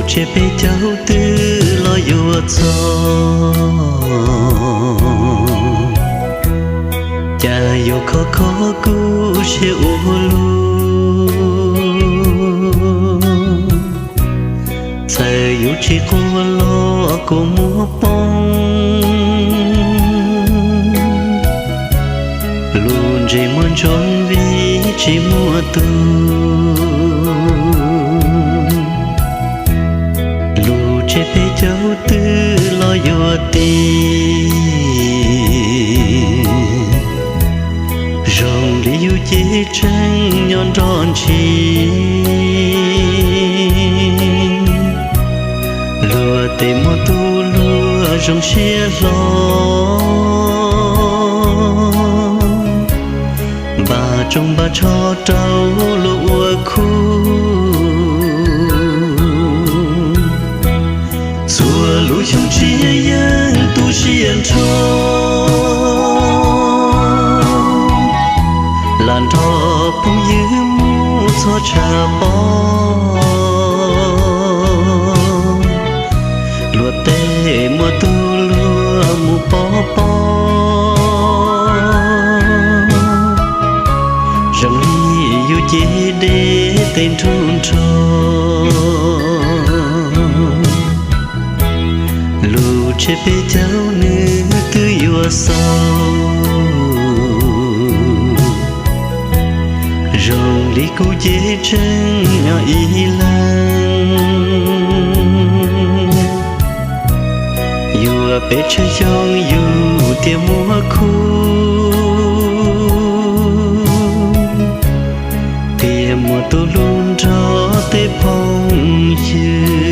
Lub tsheb peb caug twg los yuav txog, cas yuav khov kho kuv siab ua luaj. Txawm yus tsis quaj los kuv muab poob, lub ntsej muag ntsoov vim tsis muaj tus. Lub tsheb peb caug twg los yuav tiv, zoo li yus cev tseeb nyob nroj ntshis. Luag tej muaj tus luag zoo siab hlo, npaj tsoo npaj tsho rau luag ua khub. Txhua lub xyoo tsis yeej tu siab nrho, lam nrog phooj ywg mus txog tshaj pob. Luag tej muaj tus luag mus pob pob, zoo li yus cev deb tej nrhub nrho. Lub tsheb peb caug nws twb yuav xaus, zoo li kuv cev tseeb nyob ib leeg. Yuav pes tsawg xyoo yus thiaj muaj khub, thiaj muaj tus hlub nrog tej phooj ywg.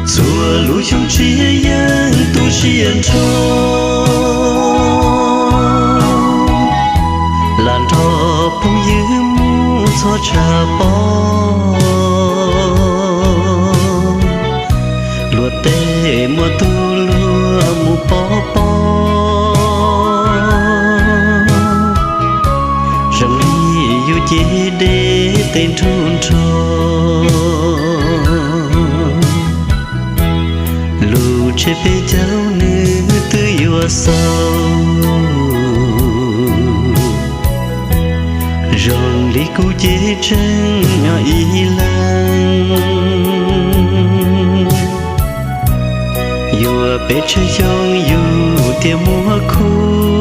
Txhua lub xyoo tsis yeej tu siab nrho, lam nrog phooj ywg mus txog tshaj pob. Luag tej muaj tus luag mus pob pob, zoo li yus cev deb tej nrhub nrho. Lub tsheb peb caug nws twb yuav xaus, zoo li kuv cev tseeb nyob ib leeg. Yuav pes tsawg xyoo yus thiaj muaj khub,